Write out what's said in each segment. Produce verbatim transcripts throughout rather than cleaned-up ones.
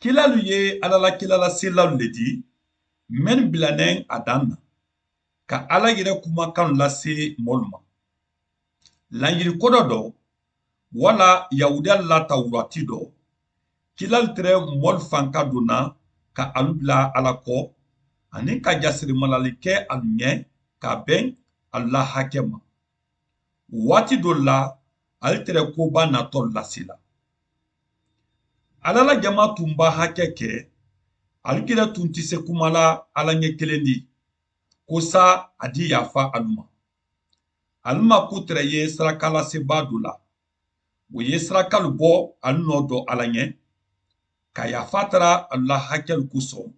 Kilalu ye Ala la kilalaselalu le di, mɛni bilanɛn adan na, ka Ala yɛrɛ kumakanlu lase mɔlu ma. Laɲiri ko dɔ dɔ, wala Yahudiyalu la tawurati dɔ, kilalu tɛrɛ mɔlu fanka dona ka alu bila Ala kɔ, ani ka jasirimalali kɛ alu ɲɛ ka bɛn alu la hakɛ ma. Waati dɔ la, alu tɛrɛ ko ba natɔlu lase la. Ala la jama tun ba hakɛ kɛ, alu yɛrɛ tun ti se kuma la Ala ɲɛ kelen di, ko sa a di yafa alu ma. Alu ma ko tɛrɛ ye sarakalaseba dɔ la. Wɔ ye sarakalu bɔ alu nɔ dɔ Ala ɲɛ, ka yafa tara alu la hakɛlu kosɔn,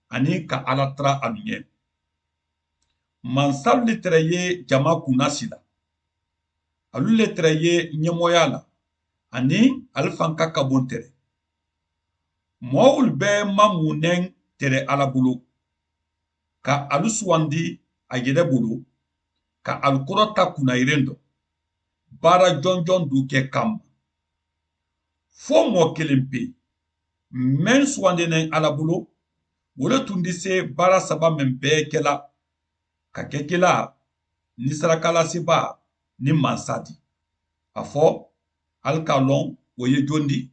ani ka Ala tara alu ɲɛ. Mansalu le tɛrɛ ye jama kunasi la. Alu le tɛrɛ ye ɲɛmɔya la, ani alu fanka kabon tɛrɛ. Mɔɔwulu bɛ mamu nɛn tɛrɛ Ala bolo, ka alu suwandi a yɛrɛ bolo, ka alu kɔrɔta kuna yɛrɛ dɔ, baara jɔnjɔn du kɛ kamba. Fo mɔ kelen pe, mɛn suwandi nɛn Ala bolo, wɔ le tun di se baara saba mɛn bɛ kɛ la, ka kɛ kila ni sarakalaseba ni mansa di. Afɔ, alu ka lɔn wɔ ye jon di,